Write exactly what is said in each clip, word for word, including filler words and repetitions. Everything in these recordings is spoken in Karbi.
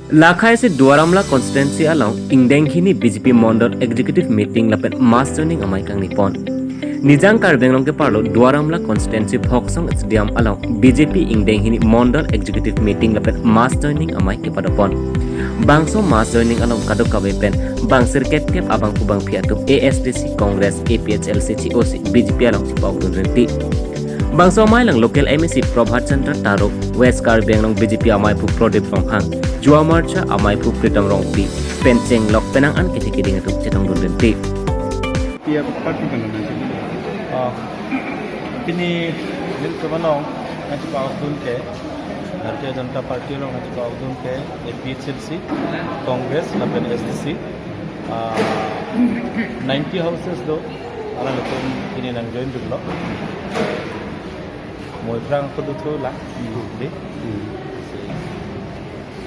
Lakhai si Duar Amla constituency along ingdeng hini B J P Mondol Executive Meeting lapen mass joining amei kangnipon. Nijang Karbi Anglong keparlo Duar Amla constituency Bhoksong Stadium along B J P ingdeng hini Mondol Executive Meeting lapen mass joining amei kepadopon. Bangso mass joining along kadokave pen bang sirkep kep abang kubang phi atum A S D C, Congress, A P H L C, C O C, B J P along chipaudun rinti. Bangso amei along local M A C Prabhat Chandra Taro, West Karbi Anglong B J P amei aphu Pradip Ronghang, Yuva Morcha amei aphu Pritam Rongpi, pen chenglok penang an kethe keding atum chetongdun rinti. Pia party kan na sih? Ah, pini nelitum along nangchipaudun ke, Bharatiya Janata Party along nangchipaudun ke, A P H L C, Congress, lapen A S D C, ah, ninety houses do, alanglitum pini nangjoin dunlo. Moi phrang kudu thu la, di.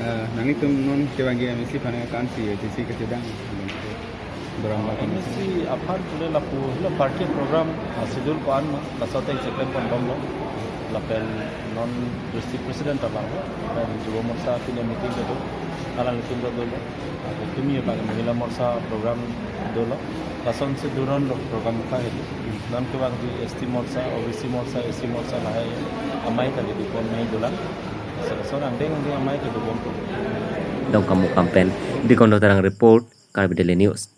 Eh, nanglitum non kevangji M A C aphan ke kan si, eh, T C kachedang. Berang Ah, banget. M A C aphan pule lapu helo party program, ah, schedule ko-an ma, laso ateng cheklem pon bomlo. Lapen non district president abang, lapen Yuva Morcha pini meeting kedo, alanglitum ta dolo. Ah, kimi abang Mahila Morcha program dolo. Lason si duron lo program ka helo. Non kevangji S T Morcha, O B C Morcha, S C Morcha lahai amei ta kedopon amei dolang. Lason angdeng angdeng amei kedopon. Dongkamukam pen, Dikon Terang report, Karbi Daily News.